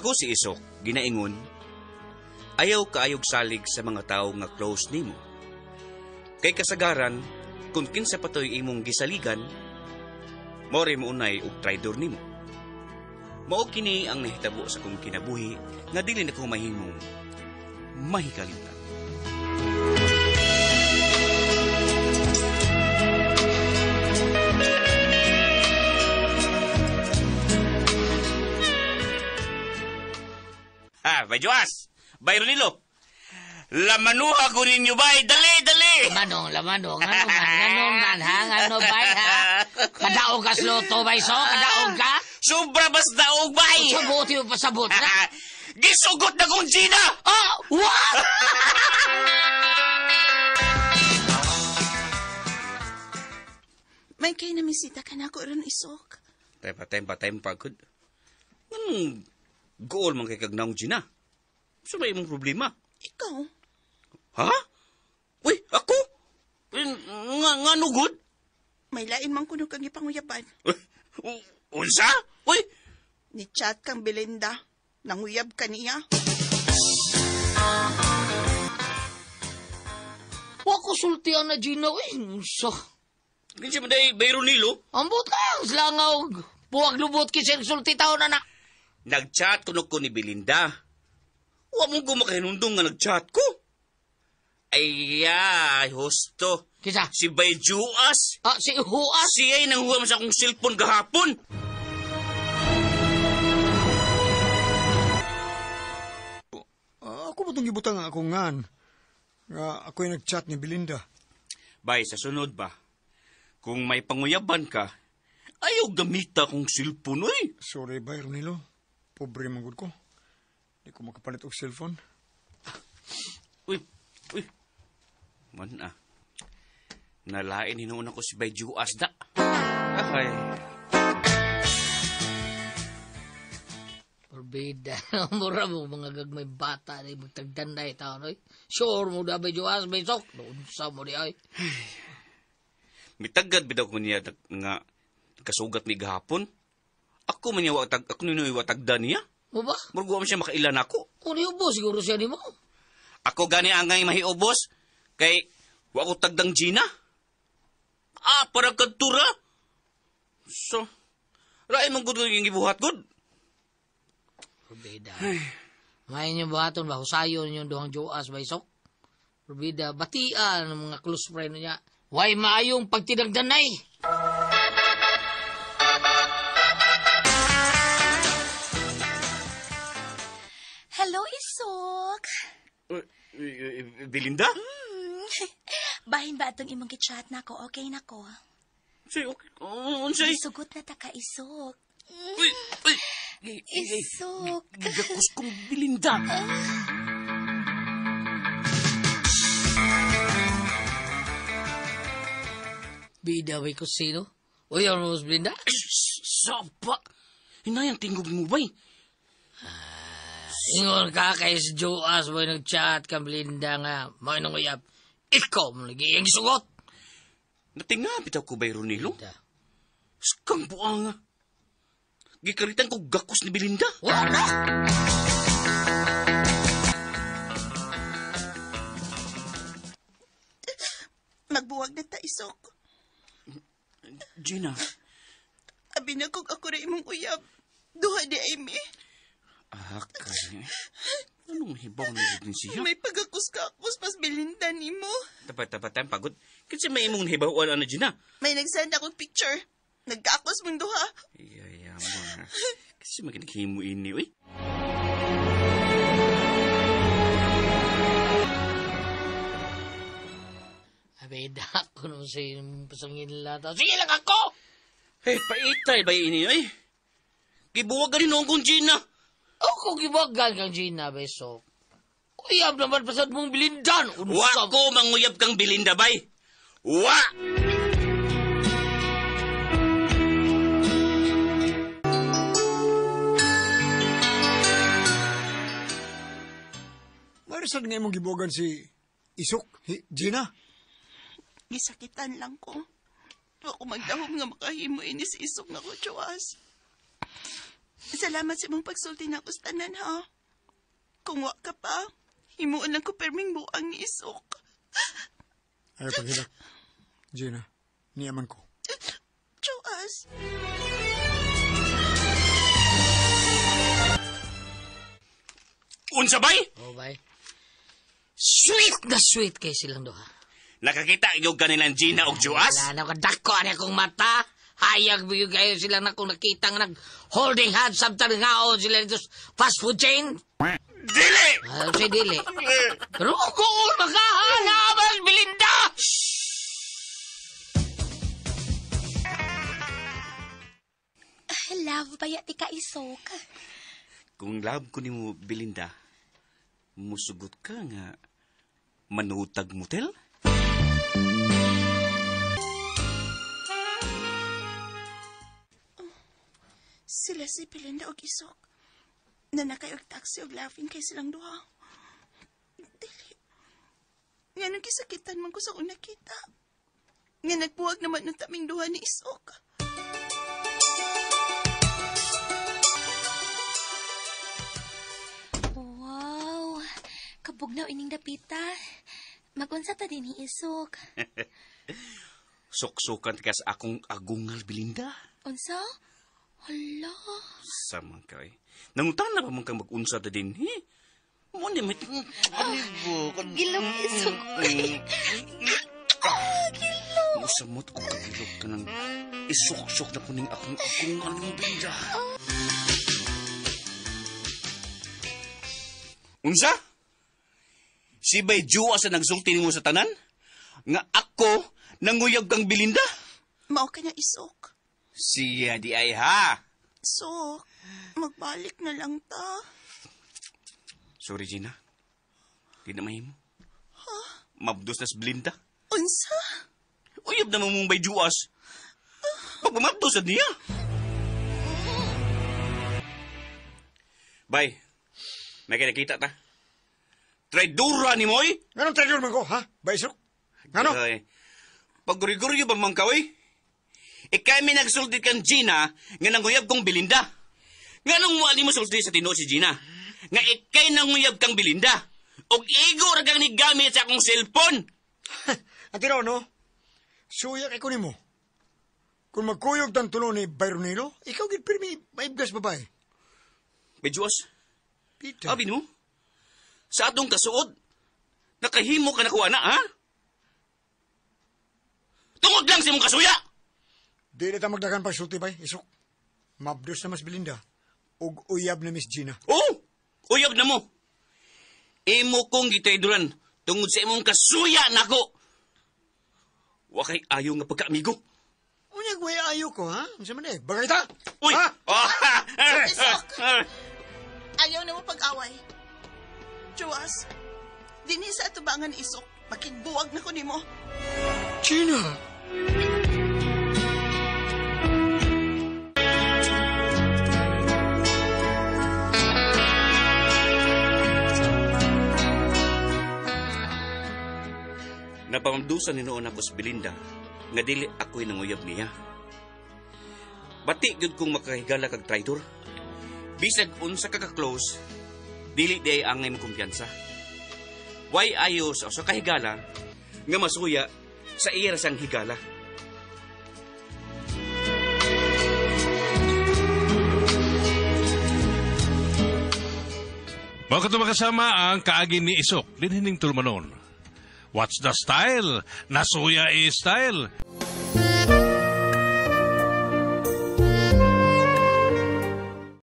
Ako si Isok, ginaingon, ayaw kaayog salig sa mga tao nga close nimo. Kay kasagaran, kung kinsa patoy imong gisaligan, more mo unay og traidor nimo. Mao kini ang nahitabo sa kong kinabuhi nga dili na ko mahimong mahikalimtan. Ha, bay Joas, bay Ronilo. Lamanuha ko ninyo bay, dali, dali. Manong, lamanong, ano man, ano man, ha? Ano bay, ha? Kadaog ka sloto, bay, so? Kadaog ka? Sobra bas daog bay. Sabot yung pasabot na. Gisugot na kong Gina! Oh, what? May kay namisita ka na ako ron, Isok. Tempa, tempa, tempa, good. Anong goal man kay kagnaong Gina? Sa may imong problema? Ikaw? Ha? Uy, ako? Nga, nga no good? May lain man kuno kang ipanguyaban. Unsa? Uy! Ni chat kang Belinda. Nanguyab ka niya. Wa ko sultian na Gina, uy. Unsa? Kinsa man day bay Ronilo? Ambot lang, slangaw. Buwag lubot kisir sulti tao na na. Nag-chat kuno ko ni Belinda. Wa mo gumakahinundong nga nag-chat ko. Ay, ay, husto. Kisa? Si Bay Juas. Ah, si Huas? Siya'y nanghuwam sa akong cellphone gahapon. Ako ba itong gibutang ang akong ngan? Nga ako'y nag-chat ni Belinda. Bay, sa sunod ba? Kung may panguyaban ka, ayaw gamita akong cellphone, oy. Sorry, bay, Ronilo. Pobre man gud ko. Di ko makapalit og cellphone. Uy, uy. Man ah. Nalain hinuon ako si Bay Juas da. Ay. Porbida. Mura mo mga gagmay bata ni magtagdanday taon, oy. Sure mo da Bay Juas, Bay Sok. Unsa mo di ay. Mitagad bitaw ko niya nga kasugat mi gahapon. Ako man niya watag, ako nino watagda niya. Mo ba? Murag wa man siya makailan ako. Kung niubos siguro siya nimo. Ako gani angay mahiubos kay wa ko tagdang Gina. Ah, para kadtura. So, lain man gud yung gibuhat gud. Porbida. May inyong buhaton ba? Husayon yung duhang Joas, Bay Sok. Porbida, batian ang mga close friend niya. Way maayong pagtinagdanay. Hello, Isok. Belinda? Bahin ba atong imong gichat na ko? Okay na ko. Unsay, okay. Unsay? Sugot na ta ka, Isok. Uy, uy. Isok. Gakos kong Belinda. Bida bay kusino. Uy, ano mo, Belinda? Ay, sapa. Hinayang tingog mo bay. Ingon ka kay si Joas mo nag-chat ka Belinda nga. Mo nang uyab. Ikaw mo lagi ang gisugot. Natinga bitaw ko bay Ronilo. Belinda. Skang buanga. Gikaritan ko gakos ni Belinda. Wala! Magbuwag na ta, Isok. Gina. Abi na kung ako ra imong uyab. Duha di ay mi. Ah, kay. Anong hibaw na din siya? May pagakos-kakos pas Belinda nimo. Tapat, tapat, tapat, pagod. Kasi may imong hibawan ano, Gina. May nagsend akong picture. Nagkakos mong duha. Iya, mo. Kasi maginaghimo ini, uy. Abi, dako naman sa inyong pasangin lahat. Sige lang ako! Eh, paitay ba ini, uy? Gibuwag ka rin noong kong Gina. Ako gibuwagan kang Gina, beso. Uyab naman pasad mong Belindan. Wa ko manguyab kang Belinda, bay. Wa! Marisad nga imong gibuwagan si Isok, Gina. Gisakitan lang ko. Wa ko magdahom nga makahimo ini si Isok nga ko, Joas. Salamat sa imong pagsulti na ako sa tanan, ha? Kung wa ka pa, himuon lang ko perming buang ni Isok. Ayaw paghilak. Gina, niyaman ko. Joas. Unsa bay? Oh, bay. Sweet na sweet kay silang duha. Nakakita gyud kanilang Gina og Joas? Wala na kadako ani akong mata. Hayag biyog kayo sila na kung nakita nga nag holding hands samtang ngaon sila dito sa fast food chain. Dili! Ayaw siya dili. Pero kung makahanabas, Belinda! Love ba ya ti ka Isok? Kung love ko nimo Belinda, musugot ka nga manutag motel? Sila si Belinda og Isok. Nanakay og taxi og laughing kay silang duha. Dili. Nga nang kisakitan man ko sa una kita. Nga nagbuwag naman ng taming duha ni Isok. Wow! Kabugnaw ining dapita. Magunsa ta din ni Isok. Suksukan ka sa akong agungal, Belinda. Unsa? Hala. Sama ka eh. Nangutan na ba man kang mag-unsa ta din, he? Mo ni may... Ano ba? Gilong Isok. Gilong. Usamot ko kagilog ka ng isuksok na kuning akong agungal mo, Belinda. Unsa? Si Bay Jua sa nagsulti nimo sa tanan? Nga ako nanguyab kang Belinda? Mao ka na Isok. Siya di ay ha. Sok, magbalik na lang ta. Sorry, Gina. Di na mahimo. Mabdos na si Belinda. Unsa? Uyab na mong Bay Juas. Pagpamabdos na niya. Bay, may kinakita ta. Traidura ni Moy? Anong traidor man ko, ha? Baisok? Ngano? Ay, Pagguriguryo ba man ka, oy? Ikay may nagsulti kang Gina nga nanguyab kong Belinda. Nga nung wali mo sulti sa tinuod si Gina? Nga ikay nanguyab kang Belinda. Og igo ra kang nigamit sa akong cellphone. Ang tinaw, no? Suya kay kunin mo. Kung magkuyog tang tulo ni Byronilo, ikaw gid pirmi maibgas babae. Bejuas, Peter. abi no? Sa atong kasuod, nakahimo ka na kuha na, ha? Tungod lang sa imong kasuya! Di na ta magdagan pa sulti bay, isok. Mabdos na mas Belinda. Ug uyab na Miss Gina. Oo! Uyab na mo! Imo kong gitayduran tungod sa imong kasuya nako. Wa kay ayo nga pagkaamigo. Unya way ayo ko, ha? Unsa man eh? Bagay ta? Uy! Ha? Oh! Isok! Ayaw na mo pag-away. Joas, dinhi sa atubangan Isok, makigbuwag na ko nimo. Gina! Napamdusan ni noon ako sa Belinda nga dili ako'y nanguyab niya. Bati gyud kong makahigala kag traidor. Bisag unsa ka ka-close, dili di ay angay mo kumpiyansa. Way ayo sa usa ka higala nga masuya sa iya ra sang higala. Mao kato makasama ang kaagi ni Isok, dinhining tulumanon. What's the style? Nasuya i style.